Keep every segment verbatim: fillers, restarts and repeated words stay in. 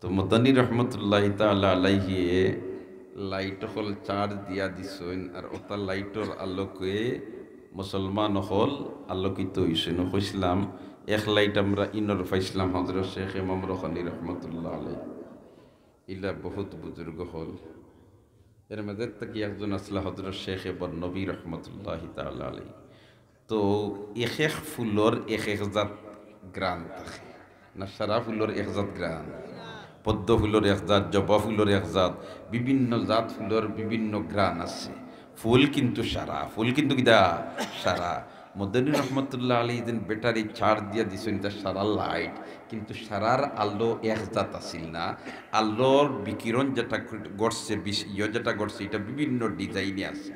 তো মদনী রহমতুল্লাহি তাআলা আলাইহি এ লাইট অকল চার্জ দিয়া দিছইন, আর ওটা লাইটর আলোকে মুসলমান অকল আলোকিত হইছইন। কইছিলাম, এক লাইট আমরা ইনর পাইছিলাম হযরত শেখ ইমাম রুহানী রহমতুল্লাহ আলাইহি। ইলা বহুত বুজুর্গ অকল। এর মাঝে থাকি একজন আসলা হযরত শেখ বরনবী রহমতুল্লাহি তাআলা আলাইহি। তো এক এক ফুলর এক এক জাত ঘ্রাণ থাকে না, সারা ফুলর এক জাত ঘ্রাণ, পদ্ম ফুলর এক জাত, জবা ফুলর এক জাত, বিভিন্ন জাত ফুলর বিভিন্ন ঘ্রাণ আছে। ফুল কিন্তু সারা, ফুল কিন্তু কিতা সারা। মদনী রহমতুল্লাহ আলাইহি যেন ব্যাটারি চার্জ দিয়া দিছইন, ইটা সারা লাইট, কিন্তু সারার আলো এক জাত আছিল না। আলোর বিকিরণ যেটা ঘটছে, বিষ-, ইয়ে যেটা ঘটছে, এটা বিভিন্ন ডিজাইনে আছে।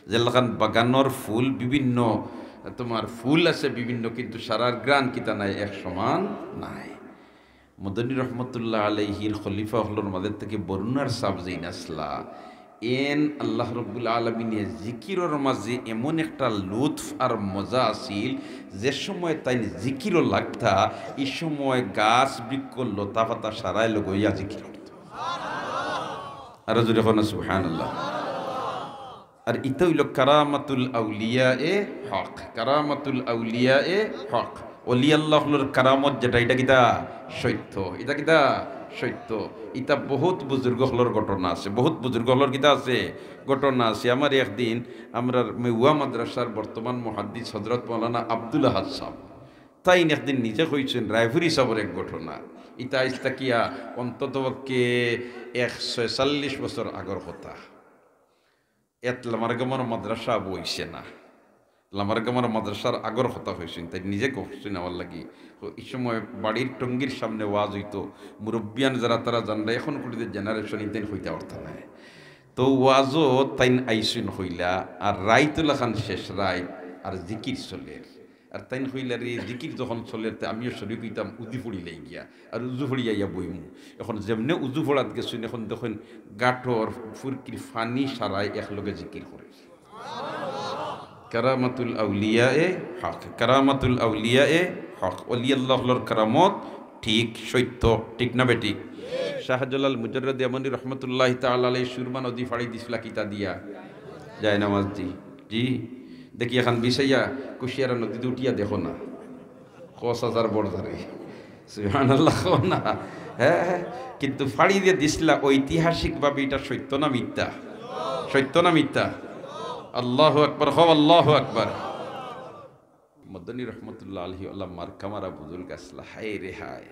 যেলাখান বাগানর ফুল বিভিন্ন, তোমার ফুল আছে বিভিন্ন, কিন্তু সারার ঘ্রাণ কিতা নাই, এক সমান নাই। মদনী রহমতুল্লাহ আলাইহির খলিফা অকলর মাঝে থাকি বরুণার সাব যেইন আসলা, এন আল্লাহ রব্বুল আলমিনে জিকিরর মাঝে এমন একটা লুৎফ আর মজা আছিল, যে সময় তাইন জিকিরো লাগতা, ই সময় গাছ বৃক্ষ লতা পাতা সারায় লগইয়া জিকির করতা। আরো জোরে কও না সুবহানাল্লাহ। আর ইটা অইলো কারামাতুল আউলিয়া এ হক, কারামাতুল আউলিয়া এ হক। অলি আল্লাহ অকলর কারামত যেটা, ইটা কিতা? সত্য। ইটা কিতা? সত্য। ইটা বহুত বুজুর্গ অকলর ঘটনা আছে, বহুত বুজুর্গ অকলর কিতা আছে? ঘটনা আছে। আমার একদিন আমরার মেওয়া মাদ্রাসার বর্তমান মুহাদ্দিস হযরত মাওলানা আব্দুল আহাদ সাব, তাইন একদিন নিজে কইছইন রায়পুরি সাবর এক ঘটনা। ইটা আইজ থাকিয়া অন্তত পক্ষে এক ছয়চল্লিশ বছর আগর কথা। এত লামারগামার মাদ্রাসা বইছে না, লামারগামার মাদ্রাসার আগর কথা কইছইন, তাইন নিজে কইছইন আমার লাগি। তো ই সময় বাড়ির টঙ্গির সামনে ওয়াজ অইতো, মুরব্বিয়ান যারা তারা জানরা, এখন কুড়িদের জেনারেশন ইতাইন কইতা পারতা নায়। তো ওয়াজও তাইন আইছইন কইলা, আর রাইত লাখান শেষ রাইত, আর জিকির চলের। আর তাইন কইলা, "রে, জিকির যখন চলের, তে আমিও শরিক অইতাম, উজু পড়িলাই গিয়া, আর উজু পড়িয়া আইয়া বইমু।" এখন যেমনে উজু পড়াত গেছইন, এখন দেখইন গাটর ফুরকির পানি সারায় একলগে জিকির করে। কারামাতুল আউলিয়া এ হক, কারামাতুল আউলিয়া এ হক, অলি আল্লাহ অকলর কারামত ঠিক সত্য, ঠিক না বেঠিক? শাহজালাল মুজাররদ ইয়ামনি রহমতুল্লাহি তাআলা আলাইহি সুরমা নদী ফাড়ি দিছলা কিতা দিয়া? জায়নামাজ দি। জি, দেখি এখন বিছাইয়া কুশিয়ারা নদীত উঠিয়া দেখো না, কক্সবাজার বর্ডারে। সুবহানাল্লাহ কও না। হ্যাঁ, কিন্তু ফাড়ি দিয়া দিছলা, ঐতিহাসিকভাবে ইটা সত্য না মিথ্যা? সত্য না মিথ্যা? আল্লাহু আকবার, কও আল্লাহু আকবার। মদনী রহমতুল্লাহ আলাইহি অলা মার্কা মারা বুজুর্গ আসলা, হায় রে হায়।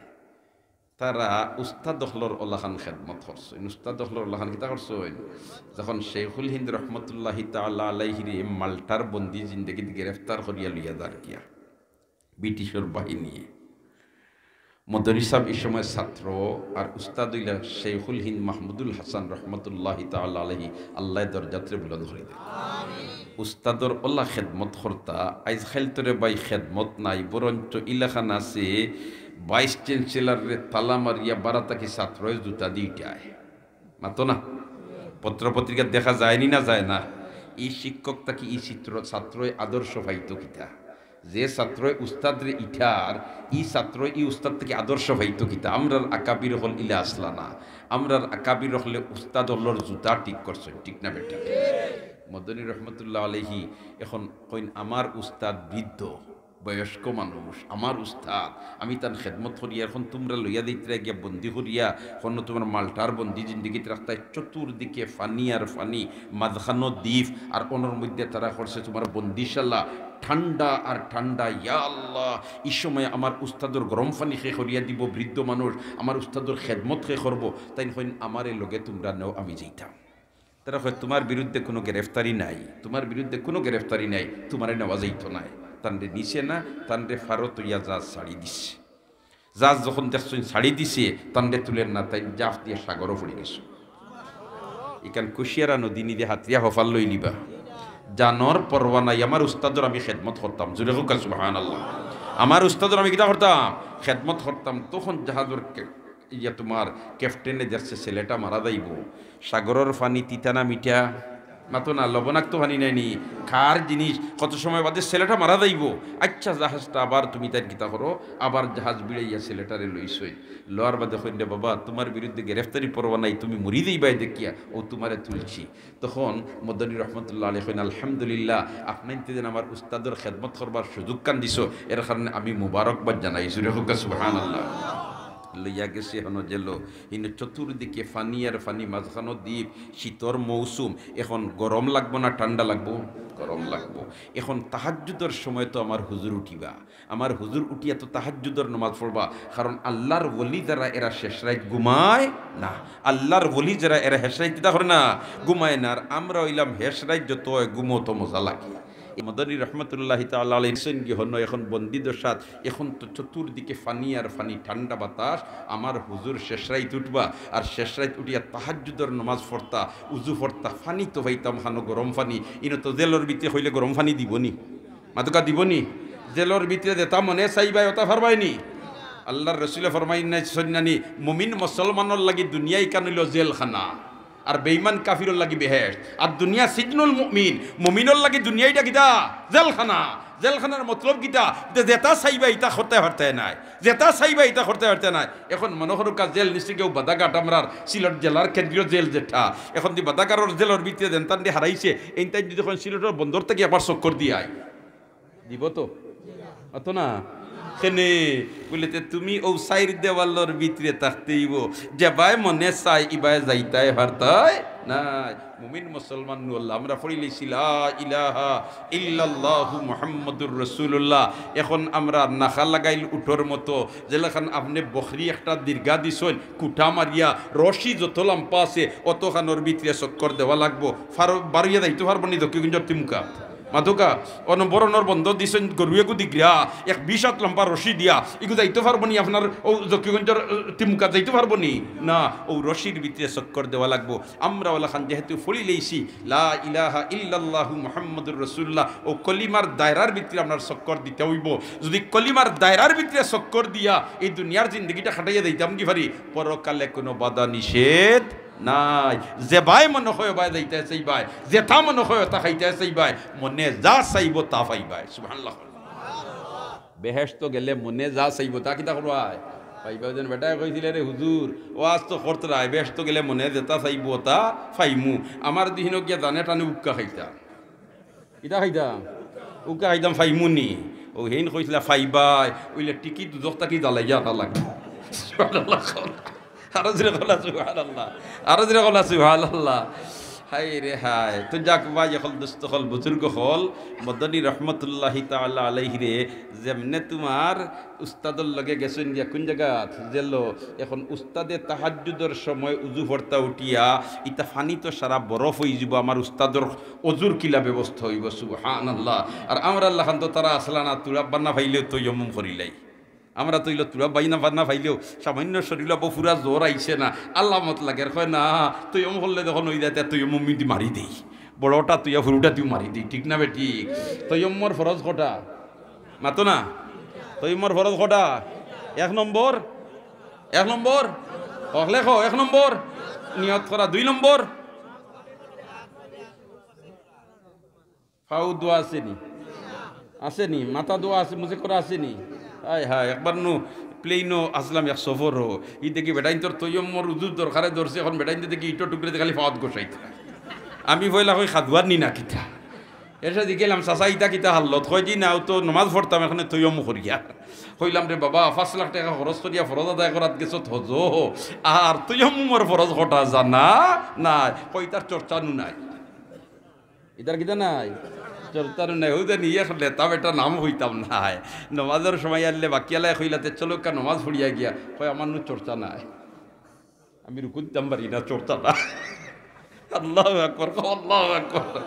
তারা উস্তাদ অকলর অলাখান খেদমত করছইন। উস্তাদ অকলর অলাখান কিতা করছইন? যখন শেখুল হিন্দ রহমতুল্লাহি তাআলা আলাইহিরে মাল্টার বন্দি জিন্দেগিত গ্রেফতার করিয়া লইয়া যার গিয়া ব্রিটিশর বাহিনীয়ে, মদনী সাব ই সময় ছাত্র, আর উস্তাদ অইলা শেখুল হিন্দ মাহমুদুল হাসান রহমতুল্লাহি তাআলা আলাইহি, আল্লায় দরজাতরে বুলন্দ করি দেউক। উস্তাদর অলা খেদমত করতা, আইজ খাইল তরে ভাই খেদমত নাই, বরঞ্চ ইলাখান আছে, ভাইস চ্যান্সেলররে তালা মারিয়া বারা থাকি ছাত্রয় জুতা দি ইটায়। মাতো না? পত্র পত্রিকা দেখা যায়নি না যায় না? ই শিক্ষক থাকি ই চিত্র, ছাত্রয় আদর্শ পাইতো কিতা? যে ছাত্রয় উস্তাদরে ইটার, ই ছাত্রয় ই উস্তাদ থাকি আদর্শ পাইতো কিতা? আমরার আকাবির অকল ইলা আসলা না। আমরার আকাবির অকলে উস্তাদ অকলর জুতা ঠিক করছইন, ঠিক না বেঠিক? মদনী রহমতুল্লাহ আলাইহি এখন কইন, "আমার উস্তাদ বৃদ্ধ, বয়স্ক মানুষ, আমার উস্তাদ, আমি তান খেদমত করিয়া, এখন তুমরা লইয়া যাইতরা গিয়া বন্দি করিয়া, অনো তুমার মাল্টার বন্দি জিন্দেগিত রাখতায়, চতুর্দিকে পানি আর পানি, মাঝখানো দ্বীপ, আর অনর মধ্যে তারা করছে তুমার বন্দিশালা, ঠান্ডা আর ঠান্ডা, ইয়া আল্লাহ, ই সময় আমার উস্তাদর গরম পানি কে করিয়া দিবো, বৃদ্ধ মানুষ, আমার উস্তাদর খেদমত কে করবো?" তাইন কইন, "আমারে লগে তুমরা নেও, আমি যাইতাম।" তারা কয়, "তুমার বিরুদ্ধে কুনু গ্রেফতারি নাই, তুমার বিরুদ্ধে কুনু গ্রেফতারি নাই, তুমারে নেওয়া যাইতো নায়।" তানরে নিছে না, তানরে ফারত অইয়া জাহাজ ছাড়ি দিছে। জাহাজ যখন দেখছইন ছাড়ি দিছে, তানরে তুলের না, তাইন জাফ দিয়া সাগরো পড়ি গেছে। ইখান কুশিয়ারা নদী নিদে হাতিয়া হফার লইলিবা। জানর পরোয়া নাই, আমার উস্তাদর আমি খেদমত করতাম। জোরে কউক্কা সুবহানাল্লাহ। আমার উস্তাদর আমি কিতা করতাম? খেদমত করতাম। তখন জাহাজর কে-, ইয়া তুমার ক্যাপ্টেনে দেখছে ছেলেটা মারা যাইবো। সাগরর পানি তিতা না মিঠা? মাতো না, লবণাক্ত পানি নায়নি, খার জিনিস। কত সময় বাদে ছেলেটা মারা যাইবো। আচ্ছা, জাহাজটা আবার তুমি তাইন কিতা করো, আবার জাহাজ বিড়াইয়া ছেলেটারে লইছইন। লওয়ার বাদে কইন, "রে বাবা, তুমার বিরুদ্ধে গ্রেফতারি পরোয়ানা নাই, তুমি মরি যাইবায় দেখিয়া, অউ তুমারে তুলছি।" তখন মদনী রহমতুল্লাহ আলাইহি কইন, "আলহামদুলিল্লাহ, আপনে ইতে যেন আমার উস্তাদর খেদমত করবার সুযোগ খান দিছো, এর কারণে আমি মুবারকবাদ জানাই।" জোরে কউক্কা সুবহানাল্লাহ। লইয়া গেছে হনো জেলো, ইনো চতুর্দিকে পানি আর পানি, মাঝখানো দ্বীপ, শীতর মৌসুম, এখন গরম লাগবো না ঠান্ডা লাগবো? গরম লাগবো। এখন তাহাজ্জুদর সময় তো আমার হুজুর উঠিবা, আমার হুজুর উঠিয়া তো তাহাজ্জুদর নমাজ পড়বা, কারণ আল্লার ওলি যারা এরা শেষ রাইত ঘুমায় না, আল্লার ওলি যারা এরা শেষ রাইত কিতা করে না, ঘুমায় না। আর আমরা অইলাম শেষ রাইত যত অয় ঘুমো তো মজা লাগে। এই মদনী রহমতুল্লাহি তাআলা আলাইহি গৃহ নয়, এখন বন্দি দশাত, এখন তো চতুর্দিকে পানি আর পানি, ঠান্ডা বাতাস। আমার হুজুর শেষ রাইত উঠবা, আর শেষ রাইত উঠিয়া তাহাজ্জুদর নমাজ পড়তা, উজু পড়তা, পানি তো পাইতাম খানো গরম পানি, ইনো তো জেলর ভিতরে কইলে গরম পানি দিবনি? মাতোক্কা দিবনি? জেলর ভিতরে যেতা মনে চাইবায় অতা পারবায়নি? আল্লার রসুলে ফরমাইন নায়নি, মুমিন মুসলমানর লাগি দুনিয়া ইখান অইলো জেলখানা, আর বেইমান কাফিরর লাগি বেহেশত। আর দুনিয়া সিজনুল মুমিন, মুমিনর লাগি দুনিয়া ইটা কিতা? জেলখানা। জেলখানার মতলব কিতা? যে যেতা চাইবায় ইতা করতায় পারতায় নায়, যেতা চাইবায় ইতা করতায় পারতায় নায়। এখন মনো করউক্কা জেল নিশ্চয় কেউ বাদাঘাট, আমরার সিলেট জেলার কেন্দ্রীয় জেল যেটা, এখন দি বাদাঘাটর জেলর ভিতরে যেনতান দি হারাইছে, এইনতাইন যদি কইন সিলেটর বন্দর থাকি একবার চক্কর দিয়া আই, দিবো তো? অতো না? কেনে? বুলে, "তে তুমি অউ চাইর দেওয়ালর ভিতরে থাকতে অইবো, যেবায় মনে চায় ইবায় যাইতায় পারতায় নায়।" মুমিন মুসলমান নু আল্লাহ, আমরা পড়িলাইছি, "লা ইলাহা ইল্লাল্লাহু মুহাম্মাদুর রাসূলুল্লাহ।" এখন আমরা নাখা লাগাইল উটর মতো, যেলাখান আপনে বখরি একটা দীর্ঘা দিছইন, কুটা মারিয়া রশি যত লাম্বা আছে, অতখানর ভিতরে চক্কর দেওয়া লাগবো। ফারো-, বারইয়া যাইতো পারবো নি দক্ষিণগঞ্জর তিমুকা? মাতোক্কা, অনো বরনর বন্দর দিছইন গরু এগু দিগরা, এক বিশ আত লম্বা রশি দিয়া, ইগু যাইতো পারবো নি আপনার অউ জকিগঞ্জর, আহ, তিমুকাত যাইতো পারবো নি? না, অউ রশির ভিতরে চক্কর দেওয়া লাগবো। আমরা অলাখান যেহেতু পড়িলাইছি, লা ইলাহা ইল্লাল্লাহু মুহাম্মাদুর রাসূলুল্লাহ, অউ কলিমার দায়রার ভিতরে আমরার চক্কর দিতে অইবো। যদি কলিমার দায়রার ভিতরে চক্কর দিয়া এই দুনিয়ার জিন্দেগিটা কাটাইয়া যাইতাম গি পারি, পরকালে কুনু বাধা নিষেধ নাই। যেবায় মনো কয় অবায় যাইতায় চাইবায়, যেতা মনো কয় অতা খাইতায় চাইবায়, মনে যা চাইবো তা পাইবায়। সুবহানাল্লাহ। বেহেশতো গেলে মনে যা চাইবো তা কিতা করবায়? পাইবায়। যেন বেটায় কইছিল, "রে হুজুর, ওয়াজ তো করতরায়, বেহেশতো গেলে মনে যেতা চাইবো তা পাইমু, আমার দিহিনো গিয়া জানে টানে উক্কা খাইতা।" কিতা খাইতাম? উক্কা খাইতাম, পাইমু নি? অউ হেইন কইছিলা, "পাইবায়, অইলে টিকিট দুজখ থাকি জ্বালাইয়া আনা লাগবো।" সুবহানাল্লাহ। আরো জোরে কওলা সুবহানাল্লাহ, আরো জোরে কওলা সুবহানাল্লাহ। হায় রে হায়। তো যাক ভাই অকল, দোস্ত অকল, বুজুর্গ অকল, মদনী রহমতুল্লাহি তাআলা আলাইহিরে যেমনে তুমার উস্তাদর লগে গেছইন গিয়া কুন জাগাত? জেলো। এখন উস্তাদে তাহাজ্জুদর সময় উজু পড়তা উঠিয়া, ইতা পানি তো সারা বরফ অইযিবো, আমার উস্তাদর অজুর কিলা ব্যবস্থা অইবো? সুবহানাল্লাহ। আর আমরার লাখান তো তারা আছলা না, তুরাব বান্না পাইলেও তৈয়ম্মুম করিলাই। আমরা তো অইলো তুরাব বান্না পাইলেও সামান্য শরীলো বফুরা জ্বর আইছে না, আলামত লাগের, কয় না, তৈয়ম্মুম করলে যখন অই যায়, তে তৈয়ম্মুম দি মারি দেই, বড়টা তুইয়া হুরুটা দিও মারি দেই, ঠিক না বেঠিক? তৈয়ম্মুমর ফরজ কটা? মাতো না। তৈয়ম্মুমর ফরজ কটা? এক নম্বর, এক নম্বর, অকলে কও, এক নম্বর নিয়ত করা, দুই নম্বর পাও ধোয়া আছে নি? আছে নি? মাথা ধোয়া আছে, মুছে করা আছে নি? হায় হায়, একবার নু প্লেইনো আছলাম এক সফরো, ই দেখি বেটাইন্তর তৈয়ম্মুমর উজুর দরকারে ধরছে, এখন বেটাইন্তে দেখি ইটো টুকরে খালি পাওত গোসাইত। আমি পয়লা কই, "খাদুয়ার নি না কিতা?" এর সাথে গেলাম, "চাচা, ইতা কিতা হালত?" কয়, "জি না, অউ তো নমাজ পড়তাম, এখনে তৈয়ম্মুম করিয়া।" কইলাম, "রে বাবা, পাঁচ লাখ টেকা খরচ করিয়া ফরজ আদায় করাত গেছত হজো, আর তৈয়ম্মুমর ফরজ কটা জানা নাই?" কয়, "ইতার চর্চা নু নাই।" ইতার কিতা নাই? চর্চা নু নাই। অউ যে নিয়ে এখন নেতা বেটা নাম কইতাম নায়। নমাজর সময় আইলে বাকিয়ালায় কইলা, "তে চলো কা নমাজ পড়িয়া গিয়া।" কয়, "আমার নু চর্চা নাই।" আমি রুকু দিতাম পারি না, চর্চা না। আল্লাহু আকবার, কও, আল্লাহু আকবার।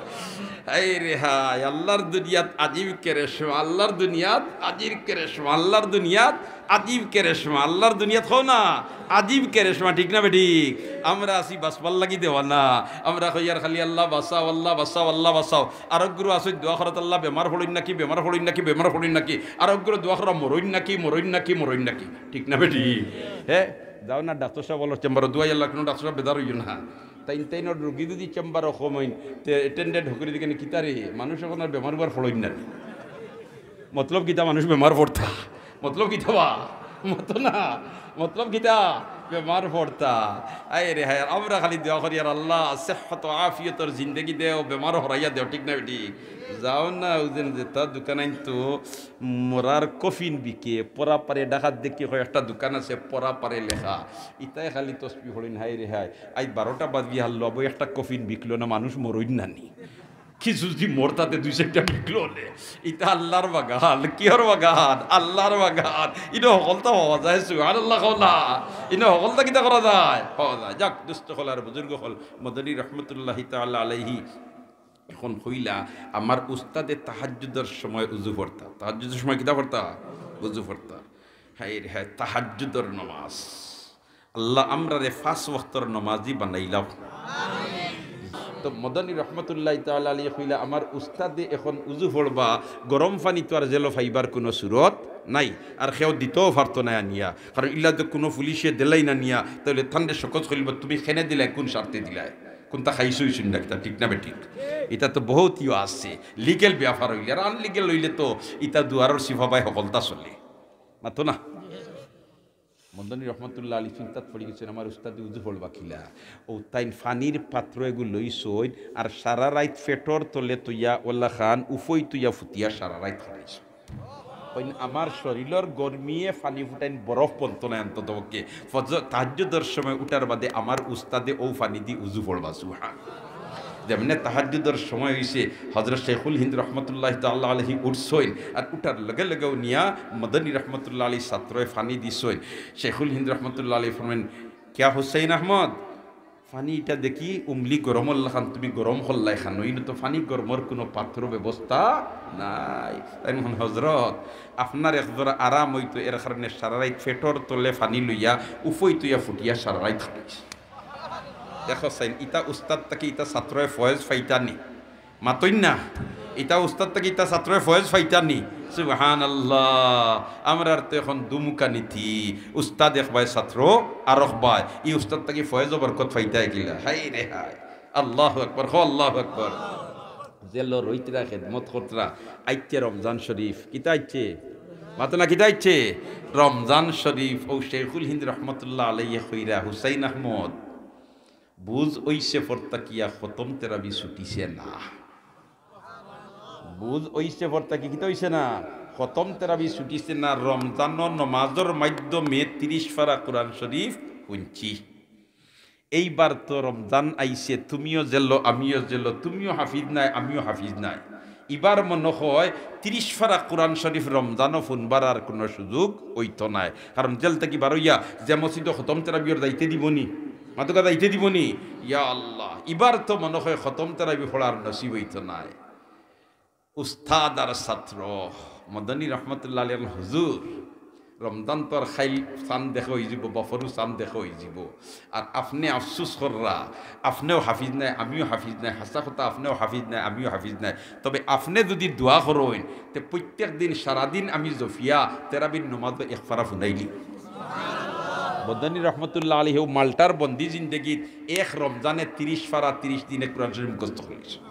হায় রে হায়, আল্লার দুনিয়াত আজিব কেরেশমা, আল্লার দুনিয়াত আজিব কেরেশমা, আল্লার দুনিয়াত আজিব কেরেশমা, আল্লার দুনিয়াত, কও না, আজিব কেরেশমা, ঠিক না বেঠিক? আমরা আছি বাঁচবার লাগি দেওয়ানা, আমরা কইয়ার খালি, "আল্লাহ বাঁচাও, আল্লাহ বাঁচাও, আল্লাহ বাঁচাও।" আরোকগুরু আছইন দোয়া করইন, "আল্লাহ বেমার পড়ইন নাকি, বেমার পড়ইন নাকি, বেমার পড়ইন নাকি।" আরোকগুরু দোয়া করইন, "মরইন নাকি, মরইন নাকি, মরইন নাকি।" ঠিক না বেঠিক? হে, যাও না ডাক্তর সাবর চেম্বারো, দোয়াই আল্লাহ, কুনু ডাক্তর সাব বেজার অইও না। তাইন তাইনর রুগী যদি চেম্বারো কম অইন, তে অ্যাটেন্ডেন্ট হকলে দেখইন, "কিতা রে, মানুষ অখন আর বেমার অইবার পড়ইন না নি?" মতলব কিতা মানুষ বেমার পড়তা? মতলব কিতা বা? মতো না। মতলব কিতা? বেমার পড়তা। আয় রে হায়, আমরা খালি দোয়া করি, "আর আল্লাহ, সেহত আফিয়তর জিন্দেগি দেও, বেমার হরাইয়া দেও", ঠিক না বেঠিক? যাও না, ওই দিন যেতা দোকান আইন তো মরার কফিন বিকে, পরা পারে ডাকাত দেখি কয় একটা দোকান আছে, পরা পারে লেখা। ইতায় খালি তসবি পড়ইন, হায় রে হায়। আইজ বারোটা বাজি হারলো, আবো একটা কফিন বিকলো না, মানুষ মরইন না নি। কিছু যদি মরতা তে দুই চাইরটা বিকলো অনে। ইতা আল্লাহর বাগান, কিয়র বাগান? আল্লাহর বাগান। ইনো হকলতা পাওয়া যায়, সুবহানাল্লাহ কও না। ইনো হকলতা কিতা করা যায়? পাওয়া যায়। যাক, দোস্ত অকল আর বুজুর্গ অকল, মদনী রহমতুল্লাহি তাআলা আলাইহি অখন কইলা, আমার উস্তাদে তাহাজ্জুদর সময় উজু পড়তা। তাহাজ্জুদর সময় কিতা পড়তা? উজু পড়তা। হায় রে হায়, তাহাজ্জুদর নমাজ। আল্লাহ, আমরারে পাঁচ ওয়াক্তর নমাজি বানাইলাও। তো মদনী রহমতুল্লাহি তাআলা আলাইহি কইলা, আমার উস্তাদে অখন উজু পড়বা, গরম পানি তো আর জেলো পাইবার কুনু সুরত নাই, আর কেউ দিতেও পারতো নায় আনিয়া, কারণ ইলা তো কুনু পুলিশে দিলাই না নিয়া, তাইলে তানরে শোকজ করিলিবো, "তুমি কেনে দিলায়, কুন স্বার্থে দিলায়, কুনতা খাইছো অইছো না কিতা, ঠিক না বেঠিক?" ইতা তো বহুত ইয়ে আছে, লিগ্যাল ব্যাপার অইলে, আর আনলিগ্যাল অইলে তো ইতা দুয়ারর সিপাবায় হকলতা চলে, মাতো না? মদনী রহমতুল্লাহ আলাইহি চিন্তাত পড়ি গেছইন, আমার উস্তাদে উজু পড়বা কিলা? অউ তাইন পানির পাত্র এগু লইছইন, আর সারা রাইত পেটর তলে থইয়া অলাখান উফই থইয়া ফুটিয়া সারা রাইত খাটাইছইন। কইন, আমার শরীলর গরমিয়ে পানি ফুটাইন বরফ বনতো নায় অন্তত পক্ষে। ফজর, তাহাজ্জুদর সময় উঠার বাদে আমার উস্তাদে অউ পানি দি উজু পড়বা, সুবহান। যেমনে তাহাজ্জুদর সময় অইছে, হজরত শেখুল হিন্দ রহমতুল্লাহ তাআলা আলাইহি উঠছইন, আর উঠার লগে লগেউ নিয়া মদনী রহমতুল্লাহ আলাইহি ছাত্রয় পানি দিছইন। শেখুল হিন্দ রহমতুল্লাহ আলাইহি ফরমাইন, "কিয়া হুসাইন আহমদ, পানি ইটা দেখি উমলি গরমর লাখান, তুমি গরম করলায় কেনে? ইনো তো পানি গরমর কুনু পাত্র ব্যবস্থা নাই।" তাইন কইন, "হজরত, আপনার একজরা আরাম অইতো, এর কারণে সারা রাইত পেটর তলে পানি লইয়া উফই থইয়া ফুটিয়া সারা রাইত খাটাইছি।" দেখো চাইন, ইতা উস্তাদ থাকি ইতা ছাত্রয় ফয়েজ পাইতা নি? মাতইন না। ইতা উস্তাদ থাকি ইতা ছাত্রয় ফয়েজ পাইতা নি? সুবহানাল্লাহ। আমরার তো অখন দুমুখা নীতি, উস্তাদ একবায়, ছাত্র আরকবায়। ই উস্তাদ থাকি ফয়েজ ও বরকত পাইতা কিলা? হায় রে হায়। আল্লাহু আকবার, কও আল্লাহু আকবার। জেলো রইতরা, খেদমত করতরা, আইচ্ছে রমজান শরীফ। কিতা আইচ্ছে? মাতো না, কিতা আইচ্ছে? রমজান শরীফ। অউ শেখুল হিন্দ রহমতুল্লাহ আলাইহি কইরা, "হুসাইন আহমদ, বুঝ অইছে পড়তা কিয়া খতম তেরাবি ছুটিছে না। বুঝ অইছে পড়তা কি, কিতা অইছে না? খতম তেরাবি ছুটিছে না। রমজানর নমাজর মাধ্যমে তিরিশ পারা কোরআন শরীফ হুনছি। এইবার তো রমজান আইছে, তুমিও জেলো, আমিও জেলো, তুমিও হাফিজ নায়, আমিও হাফিজ নায়। ইবার মনো অয় তিরিশ পারা কোরআন শরীফ রমজানো হুনবার আর কুনু সুযোগ অইতো নায়।" কারণ জেল থাকি বারইয়া যে মসজিদো খতম তেরাবির যাইতে দিবো নি? মাতোকা, যাইতে দিবো নি? ইয়া আল্লাহ, ইবার তো মনো অয় খতম তেরাবি পড়ার নসিব অইতো নায়। উস্তাদ আর ছাত্র, মদনী রহমতুল্লাহ আলাইহি, "হুজুর, রমজান তো আর খাইল চান দেখা অইযিবো, বাফরু চান দেখা অইযিবো। আর আপনে আফসুস কররা, আপনেও হাফিজ নায়, আমিও হাফিজ নায়, হাছা কথা, আপনেও হাফিজ নায়, আমিও হাফিজ নায়। তবে আপনে যুদি দোয়া করইন, তে প্রত্যেক দিন সারাদিন আমি জফিয়া তেরাবির নমাজো এক পারা হুনাইলি।" মদনী রহমতুল্লাহ আলাইহি অউ মালটার বন্দি জিন্দেগিত এক রমজানে তিরিশ পারা, তিরিশ দিনে কোরআন শরীফ মুখস্থ করিলিছইন।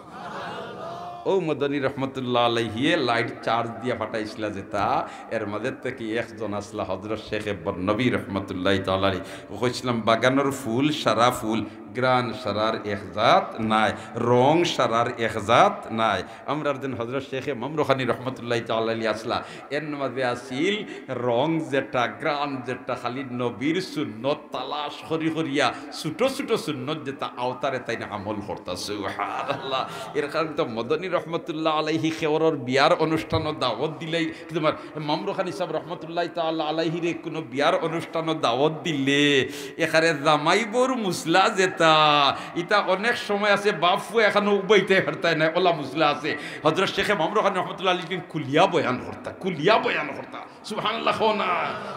অউ মদনী রহমতুল্লাহ আলাইহিয়ে লাইট চার্জ দিয়া পাঠাইছিলা যেতা, এর মাঝে থাকি একজন আছলা হজরত শেখে বরনবী রহমতুল্লাহ তাআলা আলাইহি। অউ কইছলাম, "বাগানর ফুল সারা ফুল, ঘ্রাণ সারার এক জাত নাই, রং সারার এক জাত নাই।" আমরার যেন হজরত শেখে মামরুখানি রহমতুল্লাহ তাআলা আলাইহি আছলা, এর মাঝে আছিল রং যেটা, ঘ্রাণ যেটা, খালি নবীর সুন্নত তালাশ করি করিয়া ছোট ছোট সুন্নত যেতা আওতারে তাইন আমল করতা। সুবহানাল্লাহ। এর কারণে তো মদনী রহমতুল্লাহ আলাইহি কেউরর বিয়ার অনুষ্ঠানো দাওয়াত দিলেই, তুমার মামরুখানি সাব রহমতুল্লাহ তাআলা আলাইহিরে কুনু বিয়ার অনুষ্ঠানো দাওয়াত দিলে, এখানে জামাই বউর মুসলা যেতা, ইতা অনেক সময় আছে বাপ ফুয়া এখানো উবাইতায় পারতায় নায়, অলা মুসলা আছে। হজরত শেখে মামরুখানি রহমতুল্লাহ আলাইহি খুলিয়া বয়ান করতা, খুলিয়া বয়ান করতা। সুবহানাল্লাহ কও না।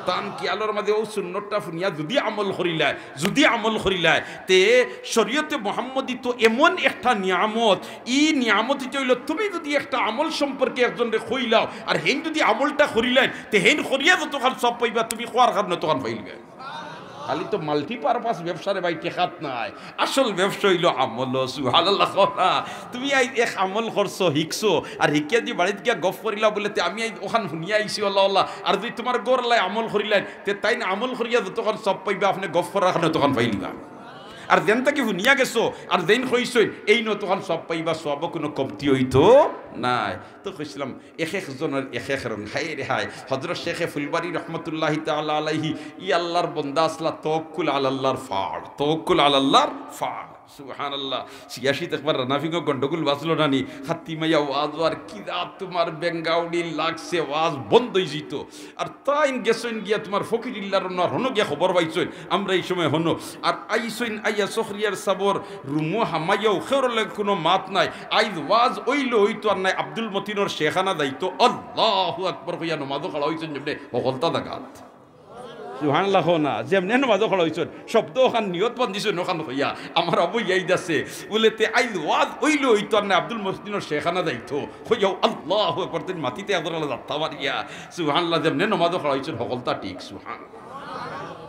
তান খিয়ালর মাঝে অউ সুন্নতটা হুনিয়া যুদি আমল করিলায়, যুদি আমল করিলায়, তে শরীয়তে মোহাম্মদী তো এমন একটা নিয়ামত, ই নিয়ামত ইটা অইলো, তুমি যুদি একটা আমল সম্পর্কে একজনরে কইলাও, আর হেইন যুদি আমলটা করিলায়, তে হেইন করিয়া যতখান সওয়াব পাইবা, তুমি কওয়ার কারণে অতখান পাইলিবায়। খালি তো মাল্টিপারপাস ব্যবসা রে ভাই, টেকাত নায়। আসল ব্যবসা অইলো আমল। সুবহানাল্লাহ কও না। তুমি আইজ এক আমল করছো, হিকছো, আর হিকিয়া দি বাড়িত গিয়া গফ করিলাও বুলে, "তে আমি আইজ অখান হুনিয়া আইছি, আল্লাহ আল্লাহ।" আর যুদি তুমার ঘরআলাই আমল করিলাইন, তে তাইন আমল করিয়া যতখান সওয়াব পাইবা, আপনে গফ করার খানো অতখান পাইলিবা। আর যেন থাকি হুনিয়া গেছো, আর যেইন কইছইন, এইন অতখান সওয়াব পাইবা, সওয়াবো কুনু কমতি অইতো নায়। তো কইছিলাম, এক এক জনর এক এক রং। হায় রে হায়, হযরত শেখে ফুলবাড়ী রহমতুল্লাহি তাআলা আলাইহি, ই আল্লাহর বন্দা আছলা, তাওয়াক্কুল আলাল্লাহর ফাড়, তাওয়াক্কুল আলাল্লাহর ফাড়। সুবহানাল্লাহ। ছিয়াশিত একবার রানাফিংও গন্ডগোল বাজলো না নি? খাতিমাইয়া ওয়াজ আর কি রাত তুমার বেঙ্গাউড়ি লাগছে, ওয়াজ বন্ধ অইযিতো। আর তাইন গেছইন গিয়া তুমার ফকিরিল্লার অনো, আর হনো গিয়া খবর পাইছইন, আমরা ই সময় হনো। আর আইছইন আইয়া শখরিয়ার সাবর রুমো হামাইয়াও খেউরর লগে কুনু মাত নাই। আইজ ওয়াজ অইলো অইতো আর নায় আব্দুল মতিনর শেখানা যাইতো। আল্লাহু আকবার কইয়া নমাজো খাড়া অইছইন যেমনে হকলতা জাগাত। সুবহানাল্লাহ কও না, যেমনে নমাজো খাড়া অইছইন, শব্দ অখান নিয়ত বান্ধিছইন অখান কইয়া, আমার আবু ইয়াদ আছে, বুলে তে আইজ ওয়াজ অইলো অইতো আর নায় আব্দুল মতিনর শেখানা যাইতো। কইয়াও আল্লাহু আকবার, তাইন মাটিত একজরা লাত্তা মারিয়া। সুবহানাল্লাহ, যেমনে নমাজো খাড়া অইছইন হকলতা ঠিক। সুবহান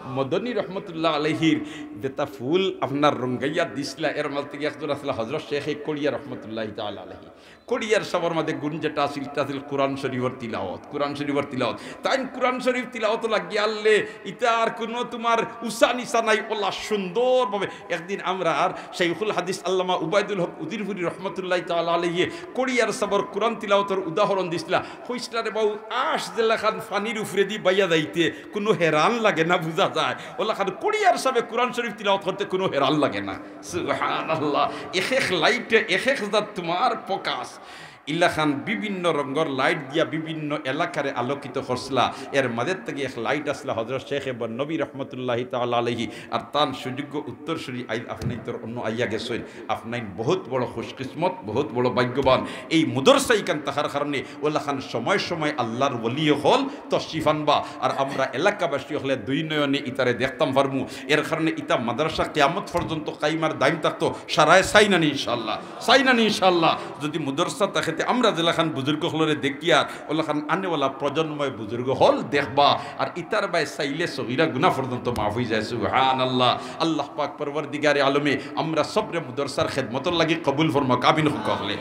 মদনী রহমতুল্লাহ আলাইহির যেতা ফুল আপনার রঙ্গাইয়া দিছলা, এর মাঝে থাকি একজন আছলা হযরত শেখে কড়িয়া রহমতুল্লাহি তাআলা আলাইহি। কড়িয়ার সাবর মাঝে গুণ যেতা আছিল, ইতা আছিল কোরআন শরীফর তিলাওয়াত, কোরআন শরীফর তিলাওয়াত। তাইন কোরআন শরীফ তিলাওয়াতো লাগিয়া আরলে, ইতা আর কুনু তুমার উচা নিচা নাই, অলা সুন্দরভাবে। একদিন আমরার শাইখুল হাদিস আল্লামা উবাইদুল হক উজিরপুরী রহমতুল্লাহি তাআলা আলাইহি কড়িয়ার সাবর কোরআন তিলাওয়াতর উদাহরণ দিছলা। কইছলা রে বাউ, আশ যেলাখান পানির উপরেদি বাইয়া যাইতে কুনু হেরান লাগে না, বুঝা যায়। অলাখান কড়িয়ার সাবে কোরআন শরীফ তিলাওয়াত করতে কুনু হেরান লাগে না। সুবহানাল্লাহ। এক এক লাইটে এক এক জাত তুমার ফোকাস। ইলাখান বিভিন্ন রঙর লাইট দিয়া বিভিন্ন এলাকারে আলোকিত করছলা। এর মাঝে থাকি এক লাইট আছলা হযরত শেখে বরনবী রহমতুল্লাহি তাআলা আলাইহি। আর তান সুযোগ্য উত্তরসূরি আইজ আপনাইনতর অনো আইয়া গেছইন। আপনাইন বহুত বড় খুশকিসমত, বহুত বড় ভাগ্যবান। এই মাদ্রাসা ইখান থাকার কারণে অলাখান সময় সময় আল্লাহর ওলি অকল তশরিফ আনবা। আর আমরা এলাকাবাসী অকলে দুই নয়নে ইতারে দেখতাম পারমু। এর কারণে ইতা মাদ্রাসা কিয়ামত পর্যন্ত কায়েম আর দায়েম থাকতো। সারায় চাই না নি ইনশাআল্লাহ, চাই না নি ইনশাআল্লাহ। যুদি মাদ্রাসা থাকে তে আমরা যেলাখান বুজুর্গ অকলরে দেখিয়ার, অলাখান আনেওয়ালা প্রজন্ময় বুজুর্গ অকল দেখবা। আর ইতার বায় চাইলে সগিরা গুনা পর্যন্ত মাফ অইযায়। সুবহানাল্লাহ। আল্লাহ পাক পরওয়ারদিগারে আলমে আমরা সবরে মাদ্রাসার খেদমতর লাগি কবুল ফরমাউক। আমিন কউক্কা অকলে।